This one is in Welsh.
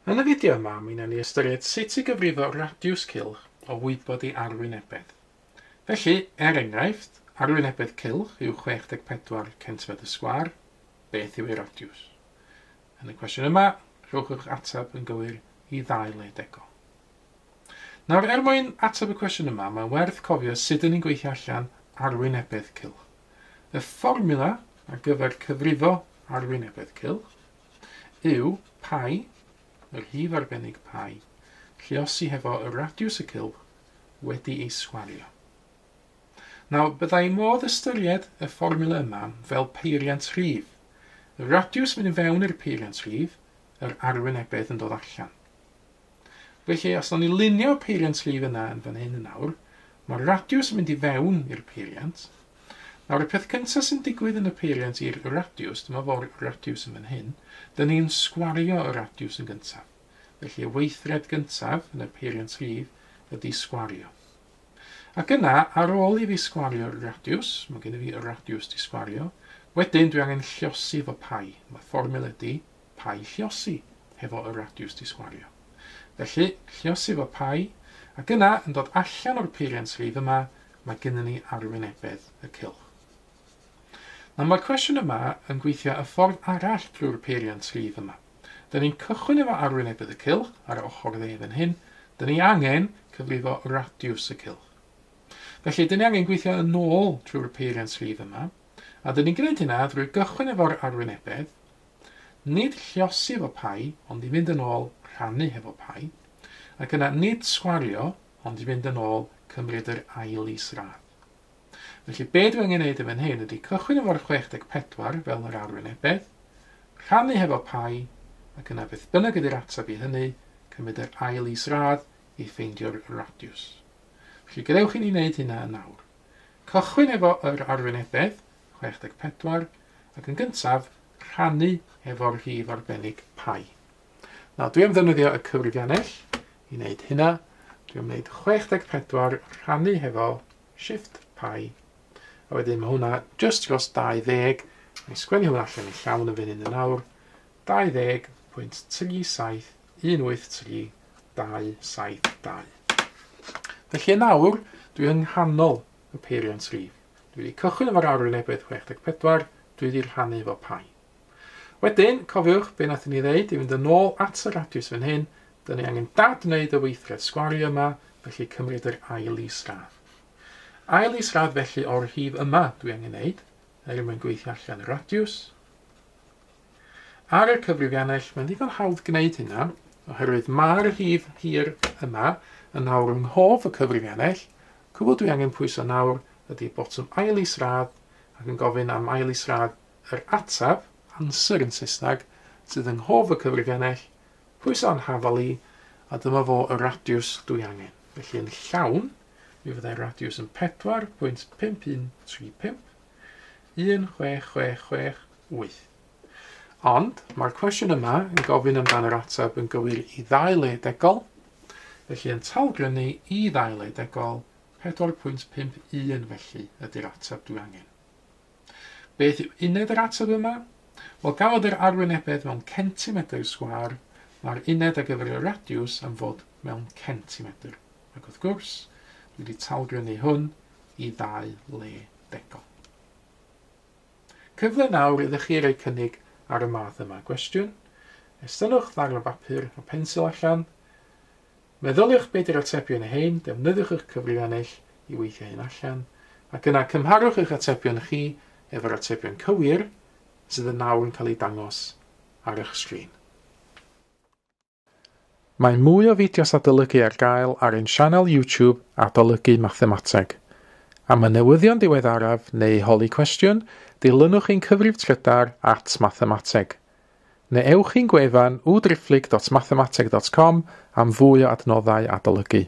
Yn y fideo yma, mi wnawn ni ystyried sut i gyfrifo radiws cylch o wybod ei arwynebedd. Felly, er enghraifft, arwynebedd cylch yw 64 centimetr sgwâr, beth yw ei radiws? Yn y cwestiwn yma, rhowch eich ateb yn gywir i ddau le degol. Nawr, er mwyn ateb y cwestiwn yma, mae'n werth cofio sut ydyn ni'n gweithio allan arwynebedd cylch. Y fformiwla ar gyfer cyfrifo arwynebedd cylch yw pi, yr rhif arbennig pi, lluosi hefo y radiws y cylch wedi ei sgwario. Nawr, byddai modd ystyried y fformiwla yma fel peiriant rhif. Y radiws mynd i fewn i'r peiriant rhif, yr arwynebedd yn dod allan. Felly, os nawn ni lunio peiriant rhif yna yn fan hyn yn awr, mae'r radiws yn mynd i fewn i'r peiriant. Nawr, y peth cyntaf sy'n digwydd yn y peiriant i'r radiws, dyma fo'r radiws yn fan hyn, dyn ni'n sgwario y radiws yn gyntaf. Felly, y weithred gyntaf yn y peiriant rhif ydy sgwario. Ac yna, ar ôl i fi sgwario'r radiws, mae gen i fi y radiws di sgwario, wedyn dwi angen lluosi efo pi. Mae fformiwla ydy pi lluosi hefo y radiws di sgwario. Felly, lluosi efo pi, ac yna, yn dod allan o'r peiriant rhif yma, mae gennym ni arwynebedd y cylch. Nawr, mae'r cwestiwn yma yn gweithio y ffordd arall drwy'r peiriant rhif yma. Dyn ni'n cychwyn efo arwynebedd y cylch ar y ochr dde fan hyn. Dyn ni angen cyfrifo radiws y cylch. Felly, dyn ni angen gweithio yn ôl drwy'r peiriant rhif yma, a dyn ni'n gwneud hynna drwy gychwyn efo'r arwynebedd, nid lluosi efo pi, ond i fynd yn ôl rhannu hefo pi, ac yna nid sgwario, ond i fynd yn ôl cymryd yr ail isradd. Felly, be dwi angen neud yn fan hyn ydy cychwyn efo'r 64 fel yr arwynebedd, rhannu hefo pi, ac yna beth bynnag ydy'r ateb i hynny, cymryd yr ail isradd i ffeindio'r radiws. Felly, gadewch i ni wneud hynna yn awr. Cychwyn efo yr arwynebedd, 64, ac yn gyntaf, rhannu efo'r rhif arbennig pi. Nawr, dwi am ddefnyddio y cyfrifiannell i wneud hynna. Dwi am wneud 64 rhannu hefo shift pi, a wedyn mae hwnna just dros 20. Mae'n sgwennu hwnna allan i llawn yn fan hyn yn awr. 20.37183272. Felly yn awr, dwi yng nghanol y peiriant rhif. Dwi wedi cychwyn efo'r arwynebedd 64, dwi wedi rhannu efo pi. Wedyn, cofiwch be nathon ni ddeud, i fynd yn ôl at y radiws fan hyn, dyn ni angen dadwneud y weithred sgwario yma, felly cymryd yr ail isradd. Ail isradd felly o'r rhif yma dwi angen neud, er mwyn gweithio allan y radiws. Ar y cyfrifiannell, mae'n ddigon hawdd gwneud hynna, oherwydd mae'r rhif hir yma yn nawr yng nghof y cyfrifiannell. Cwbl dwi angen pwyso nawr ydy botwm ail isradd, ac yn gofyn am ail isradd yr ateb, answer yn Saesneg, sydd yng nghof y cyfrifiannell, pwyso yn hafal i, a dyma fo y radiws dwi angen. Felly yn llawn, mi fyddai'r radiws yn 4.5135, 16668. Ond mae'r cwestiwn yma yn gofyn amdan yr ateb yn gywir i ddau le degol, felly yn talgrynnu i ddau le degol, 4.51 felly ydy'r ateb dwi angen. Beth yw uned yr ateb yma? Wel, gan fod yr arwynebedd mewn centimetr sgwâr, mae'r uned ar gyfer y radiws am fod mewn centimetr. Ac wrth gwrs, dwi wedi talgrynnu hwn i ddau le degol. Cyfle nawr iddo chi roi cynnig ar y math yma gwestiwn. Estynnwch ddarn o bapur a pensil allan. Meddyliwch beth yw'r atebion hyn, defnyddiwch eich cyfrifiannell i weithio hyn allan, ac yna cymharwch eich atebion chi efo'r atebion cywir sydd yn nawr yn cael eu dangos ar eich sgrin. Mae mwy o fideos adolygu ar gael ar ein sianel YouTube Adolygu Mathemateg. Am y newyddion diweddaraf neu holi cwestiwn, dilynwch ein cyfrif trydar @mathemateg. Neu ewch i'n gwefan www.mathemateg.com am fwy o adnoddau adolygu.